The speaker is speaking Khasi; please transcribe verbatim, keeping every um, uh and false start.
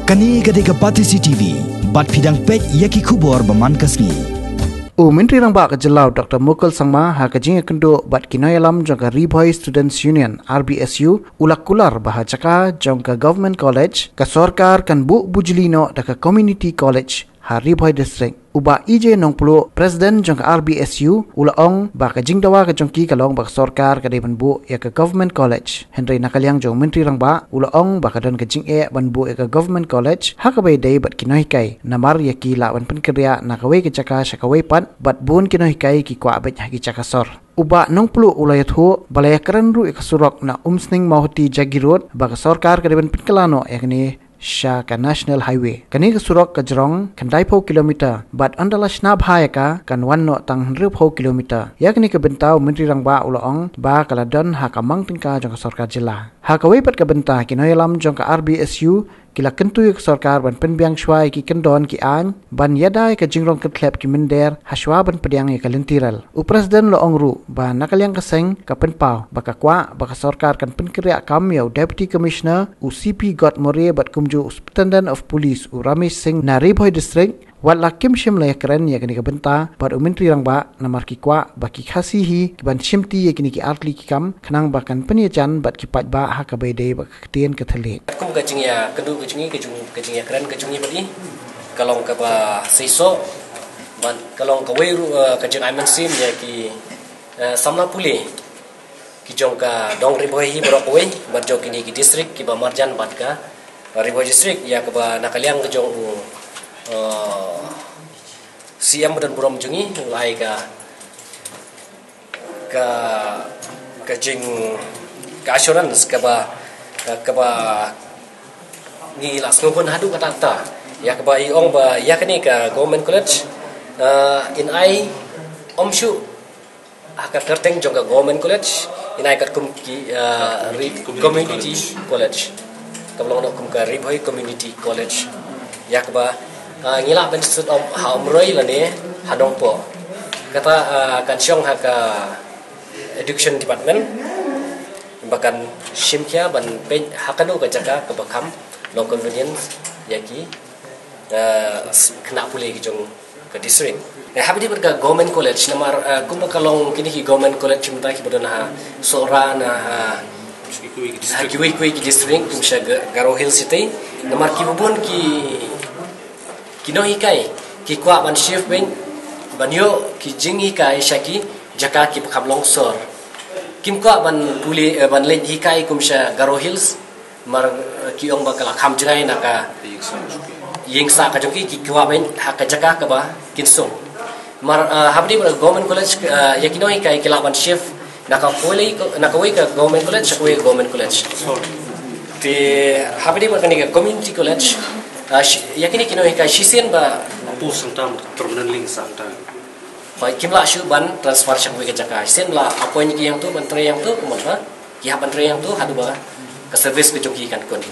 Kane ka dei ka Batesi T V, bad phi dang peit ïa ki khubor ba man ka sngi. U Myntri Rangbah ka jylla u Doctor Mukul Sangma ha ka jingïakynduh bad ki nongïalam jong ka Ri Bhoi Students Union, R B S U, u la kular ba ha jaka jong ka Government College, ka sorkar kan buh bujli noh da ka Community College ha Ri Bhoi District. U Bah E J Nongpluh, President jong ka R B S U, u la ong ba ka jingdawa ka jong ki ka long ba ka sorkar ka dei ban buh ïa ka Government College. Hynrei na ka liang jong u Myntri Rangbah, u la ong ba ka don ka jingeh ban buh ïa ka Government College ha kaba ïadei bad ki nonghikai, namar ïa ki lah ban pynkynriah na kawei ka jaka sha kawei pat, bad bun ki nonghikai ki kwah beit ha ki jaka sor. U Bah Nongpluh u la ïathuh ba la ïakren ruh ïa ka surok na Umsning Mawhati Jaggi Road, ba ka sorkar ka dei ban pynkylla noh ïa kane sha ka National Highway. Kane ka surok ka jrong khyndai phew kilometer, bad ynda la shna bha ïa ka, kan wan noh tang hynriew phew kilometer. Ïa kane ka bynta u Myntri Rangbah u la ong ba ka la don ha ka mang tyngka jong ka sorkar jylla. Ha kawei pat ka bynta, ki nongïalam jong ka R B S U ki la kyntu ïa ka sorkar ban pynbiang shuwa ïa ki kyndon ki aiñ, ban ïada ïa ka jingrong kyrthlep ki mynder ha shuwa ban pdiang ïa ka lynti rel. U President u la ong ruh ba na ka liang ka seng ka pynpaw ba ka kwah ba ka sorkar kan pynkynriah kam ïa u Deputy Commissioner, u C P Godmore, bad kumjuh u Superintendent of Police, u Ramesh Singh, na Ri Bhoi District, wat la kim shym la ïakren ïa kane ka bynta bad u Myntri Rangbah, namar ki kwah ba ki Khasi hi ki ban shimti ïa kine ki artylli ki kam, khnang ba kan pynïajan bad ki paidbah ha kaba ïadei bad ka ktien ka thylliej. Kum ka jingïakynduh ka jong ngi, ka jing, ka jingïakren ka jong ngi bad i, ka long kaba seisoh, bad ka long kawei ruh, eh, ka jingai mynsiem ïa ki, eh, samla pule ki jong ka dong Ri Bhoi hi baroh kawei, bad jong kine ki district kiba marjan bad ka Ri Bhoi District, ïa kaba na ka liang ka jong u, eh, C M ba donburom jong ngi, u la ai ka, ka, ka jing, ka assurance kaba, kaba ngi la sngewbha haduh katta katta. Ïa kaba i ong ba ïa kane ka Government College, eh, in ai ym shuh ha ka kyrteng jong ka Government College, in ai katkum ki, eh, Ri-, Community College. Ka long noh kum ka Ri Bhoi Community College. Ïa kaba, eh, ngi lah ban sut ym, ha Umroi lane ha Nongpoh. Kata, eh, kan shong ha ka Education Department ba kan shim khia ban peit ha kano ka jaka kaba kham long convenience ïa ki, eh, s-, khynnah pule ki jong ka district. Eh, haba ïadei bad ka Government College, namar, eh, kumba ka long kine ki Government College mynta kiba don ha Sohra, na ha, ha kiwei kiwei ki district, kum sha Ga-, Garo Hills City, namar kiba bun ki, ki nonghikai ki kwah ban shift beit ban ïoh ki jinghikai sha ki jaka kiba kham long sor. Kim kwah ban pule, eh, ban leit hikai kum sha Garo Hills, mar, eh, ki ong ba ka la kham jngai na ka ïing sah ka jong ki, ki kwah beit ha ka jaka kaba kin sung. Mar, eh, haba ïadei bad Government College, eh, ïa ki nonghikai ki lah ban shift na kawei, na kawei ka Government College sha kawei ka Government College. Te haba ïadei bad kane ka Community College, eh, shi-, ïa kine ki nonghikai shisien ba, post hangta, permanent link sah hangta. Hooid, kim lah shuh ban transfer sha kawei ka jaka. Shisien la appoint ki ïa uto ban trei ïa uto, kumno ba ki hap ban trei ïa uto haduh ba ka service ka jong ki kan kut.